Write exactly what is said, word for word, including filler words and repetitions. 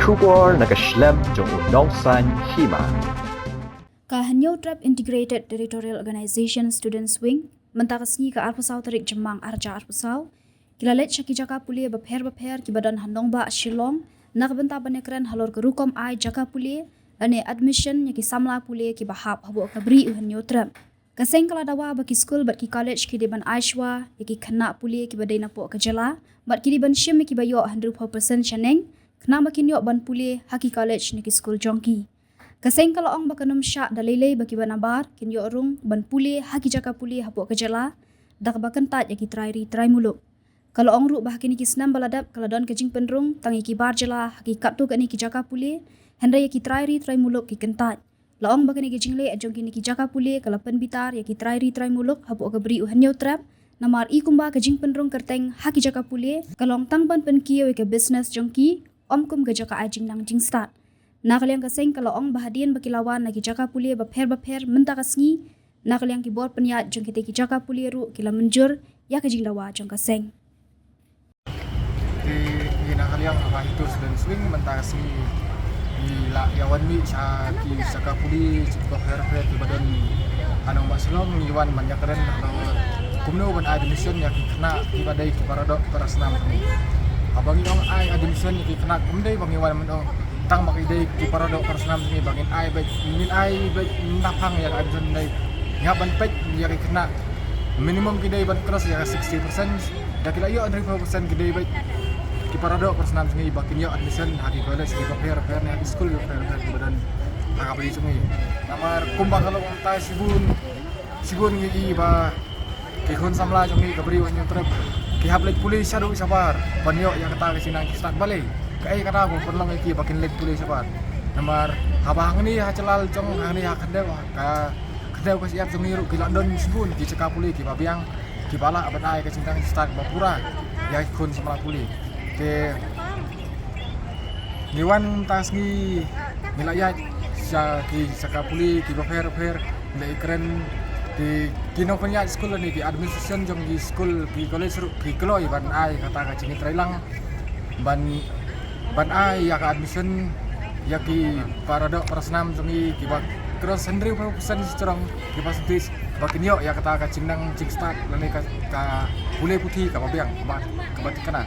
Khubor na ka shlem jong u nongsaiñ hima. Ka Hynñiewtrep Integrated Territorial Organization Students Wing mynta ka sngi ka arphew saw tarik Jymmang arhajar arphew saw ki la leit sha ki jaka pule bapher bapher kiba don ha nongbah Shillong na ka bynta ban ïakren halor ka rukom ai jaka pule lane admission ïa ki samla pule kiba hap hapoh ka bri u Hynñiewtrep. Ka seng ka la dawa ba ki skul bad ki college ki dei ban ai shuwa ïa ki khynnah pule kiba dei napoh ka jylla bad ki dei ban shim ïa kiba ïoh hynriewphew percent shaneng khnang ba kin ïoh ban pule ha ki college ne ki skul jong ki. Ka seng ka la ong ba kan ym shah da lei lei ba kiba nabar kin ïoh rung ban pule ha ki jaka pule hapoh ka jylla da kaba kyntait ïa ki trai ri trai muluk. Ka la ong ruh ba ha kine ki snem ba la dep ka la don ka jingpynrung tang ïa ki bar jylla ha ki katto katne ki jaka pule, hynrei ïa ki trai ri trai muluk ki kyntait. La ong ba kane ka jingleh jong kine ki jaka pule ka la pynbitar ïa ki trai ri trai muluk hapoh ka bri u Hynñiewtrep, namar i kumba ka jingpynrung kyrteng ha ki jaka pule ka long tang ban pynkiew ïa ka business jong ki, ym kum ka jaka ai jingnang jingstad. Na ka liang ka seng ka la ong ba hadien ba ki la wan na ki jaka pule bapher bapher mynta ka sngi, na ka liang ki bor pynïaid jong kitei ki jaka pule ruh ki la mynjur ïa ka jingdawa jong ka seng. Te ngi na ka liang kaba Hynñiewtrep Students Wing mynta ka sngi ngi la ïa wan mih sha ki jaka pule bapher bapher kiba don ha nongbah Shillong, ngi wan ban ïakren halor kumno ban ai admission ïa ki khynnah kiba dei ki paradoh parasnam. Haba ngi ong ai admission ïa ki khynnah, ym dei ba ngi wan ban ong tang ba ki dei ki paradoh parasnam jong ngi ba ngin ai beit, ngin ai beit naphang ïa ka admission, dei ngi hap ban peit ïa ki khynnah minimum ki dei ban cross ïa ka sixty percent. Da ki la ïoh hynriewphew percent ki dei beit ki paradoh parasnam jong ngi ba kin ïoh admission ha ki college kiba pher pher ne ha ki skul kiba pher pher kiba don ha ka bri jong ngi. Namar kumba ka long mynta shibun shibun ngi i ba ki khun samla jong ngi ka bri u Hynñiewtrep ki hap leit pule shaduh shabar ban ïoh ïa kata ka jingnang jingstad. Balei? Kaei kata ba pynlong ïa ki ba kin leit pule shabar? Namar haba hangne ha jylla jong, hangne ha khyndew, ka khyndew ka shyiap jong ngi ruh ki la don shibun ki jaka pule kiba biang kiba lah ban ai ka jingnang jingstad ba pura ïa ki khun samla pule. Te ngi wan mynta ka sngi ngi la ïaid sha ki jaka pule kiba pher pher, ngi la ïakren, ki, ki nongpynïaid skul ne ki administration jong ki skul ki college ruh ki kloi ban ai kata ka jingïatreilang ban, ban ai ïa ka admission ïa ki paradoh parasnam jong ngi kiba cross hynriewphew percent jrong ki percentage ba kin ïoh ïa kata ka jingnang jingstad lane ka, ka pule puthi kaba biang, kaba, kaba thikna.